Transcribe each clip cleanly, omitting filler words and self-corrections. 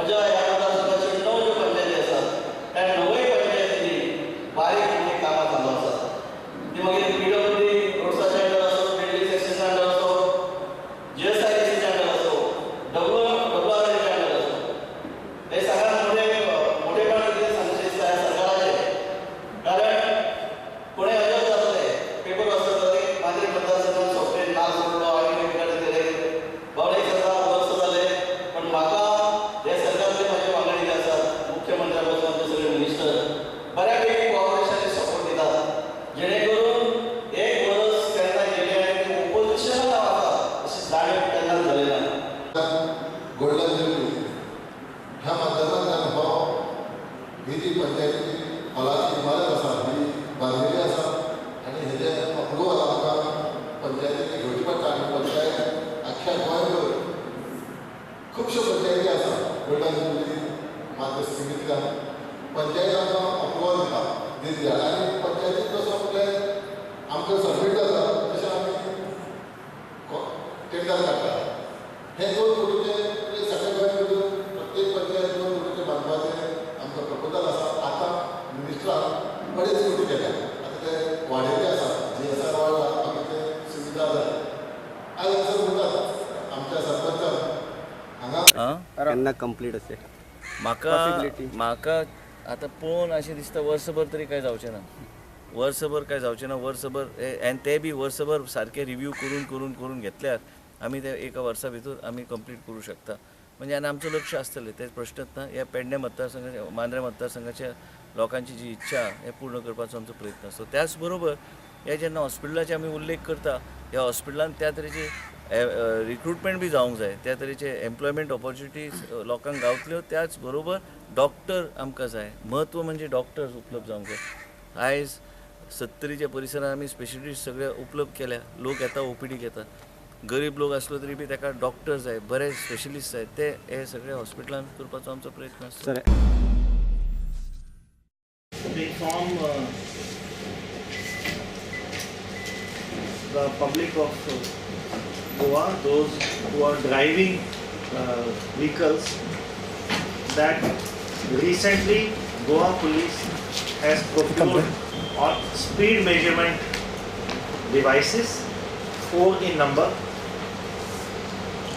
म्हज्या ह्या मतदारसंघाच्यो 9 ज्यो पंचायती आसात त्या 9 पंचायतींनी बारीक मोठी कामां चालू आसात. ती मागीर पीडब्ल्यूडी रोड्साच्या अंडर आसो, बिल्डींग सेक्शनच्या अंडर आसो, जीएसआयडीसीच्या अंडर आसो, डब्ल्यू आर अंडर आसो. हे सगळ्यात मोठे मोठेपण कितें सांगचें दिसता ह्या सरकाराचें, कारण कोणी अजब जातले पेपर वाचता जाल्यार मांद्रे मतदारसंघात सोंपे नाल सोडलो आनी कडेन गेले बावडे सरकार वर्स जाले. पण म्हाका हे सरकारचे म्हजे वांगडी जे आसात मुख्यमंत्र्या पासून आमचे सगळे मिनिस्टर बऱ्यापैकी कॉपरेशन आनी सपोर्ट दितात, जेणे करून एक वर्स केन्ना गेले आनी ते ओपोजिशनाक आसा अशी जाणीव केन्नाच जाली ना. गोल्डन जुबली ह्या माध्यमांतल्यान हो ही जी पंचायतीची हॉलाची इमारत आसा ही बांदिल्ली आसा आनी हेजें अप्रुवल आमकां पंचायतीनी घेवची पडटा. आनी पंचायत आख्ख्या गोंयभर खुबश्यो पंचायती आसा गोल्डन जुबली मात्र स्किमींतल्यान पंचायत आमकां अप्रुवल दिता दीत जाल्यार आनी पंचायतीन जसो प्लॅन आमकां सबमीट जाता तशें आमी टेंडर काडटा. हे 2 कोटीचे सगळे गोंय प्रत्येक पंचायत 2 कोटीचे बांदपाचें आमकां प्रपोजल आसा. आतां मिनिस्टरान 2.5 कोटी केल्या, आतां ते वाडयल्ले आसा, जीएसआर वाडला, बाकीचे सुविधा जाय. आयज असं म्हणटात आमच्या सरपंचान हांगा केन्ना कंप्लीट अशें म्हाका म्हाका आतां पळोवन अशें दिसता वर्सभर तरी कांय जावचें ना, वर्सभर कांय जावचें ना. वर्सभर आनी ते बी वर्सभर सारकें रिव्यू करून करून करून घेतल्यार आमी ते एका वर्सा भितर आमी कंप्लीट करूं शकता. म्हणजे आनी आमचो लक्ष आसतलें ते प्रश्नच ना. ह्या पेडणे मतदारसंघाच्या मांद्रे मतदारसंघाच्या लोकांची जी इच्छा हे पूर्ण करपाचो आमचो प्रयत्न आसता. त्याच बरोबर हे जेन्ना हॉस्पिटलाचे आमी उल्लेख करता, ह्या हॉस्पिटलान त्या तरेची रिक्रुटमेंट बी जावंक जाय, त्या तरेचे एम्प्लॉयमेंट ऑपॉर्च्युनिटीज लोकांक गावतल्यो. त्याच बरोबर डॉक्टर आमकां जाय, म्हत्व म्हणजे डॉक्टर्स उपलब्ध जावंक जाय. आयज सत्तरीच्या परिसरांत आमी स्पेशलिस्ट सगळे उपलब्ध केल्या, लोक येता ओपीडीक येता, गरीब लोक आसलो तरी बी ताका डॉक्टर जाय, बरे स्पेशलिस्ट जाय, ते हे सगळे हॉस्पिटलान करपाचो आमचो प्रयत्न आसता. Inform the public of Goa, those who are driving vehicles, that recently Goa police has procured on speed measurement devices, 4 in number.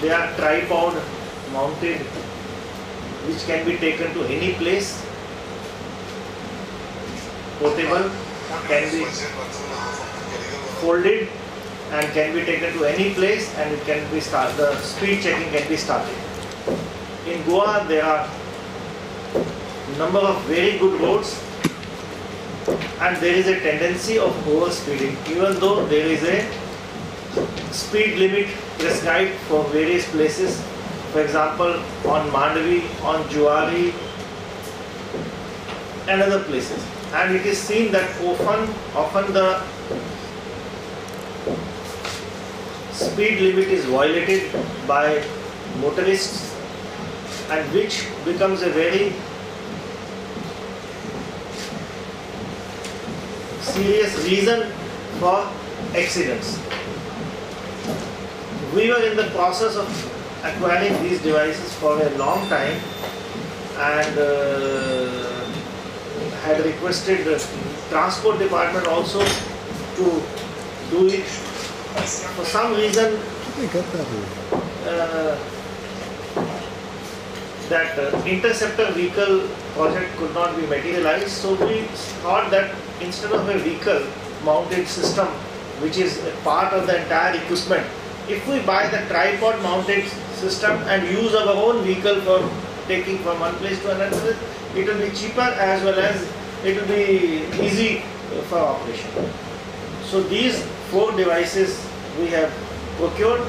They are tripod mounted, which can be taken to any place, portable, can be folded and can be taken to any place, and it can be start, the speed checking can be started. In Goa there are number of very good roads and there is a tendency of over speeding, even though there is a speed limit prescribed for various places. For example, on Mandvi, on Juari and other places. And it is seen that often the speed limit is violated by motorists, and which becomes a very serious reason for accidents. We were in the process of acquiring these devices for a long time and had requested the transport department also to do it. For some reason, that interceptor vehicle project could not be materialized. So we thought that instead of a vehicle mounted system, which is a part of the entire equipment, if we buy the tripod mounted system and use our own vehicle for taking from one place to another, it will be cheaper as well as it will be easy for operation. So these 4 devices we have procured.